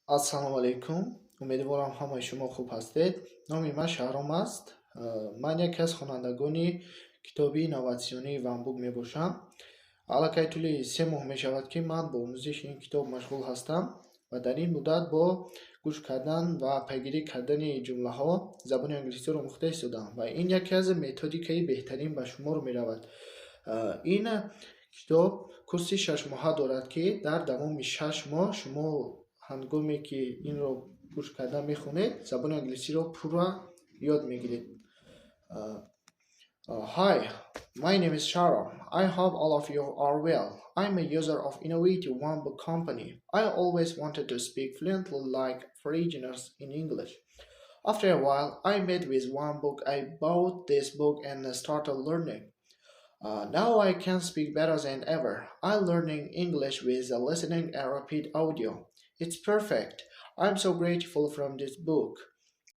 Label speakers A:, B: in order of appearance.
A: Ассалому алайкум. Умедворам, ҳамаи шумо хуб ҳастед. Номи ман Шаҳром аст. Ман яке аз хонандагони китоби инноватсионии OneBook мебошам. Аллакай тӯли 3 моҳ мешавад, ки ман бо омӯзиши ин китоб машғул ҳастам ва дар ин муддат бо гӯш кардан ва пайгирӣ кардани ҷумлаҳо забони англисиро омӯхта истодаам ва ин яке аз методикаи беҳтарин ба шумор меравад. Ин китоб курси шашмоҳа дорад, ки дар давоми 6 моҳ шумо ҳангоме ки инро гӯш карда мехонед, забони англисиро пурра ёд мегиред. Hi, my name is Shahram. I hope all of you are well. I'm a user of Innovative One Book Company. I always wanted to speak fluently like foreigners in English. After a while, I met with One Book. I bought this book and started learning. Now I can speak better than ever. I'm learning English with listening and repeat audio. It's perfect. I'm so grateful from this book.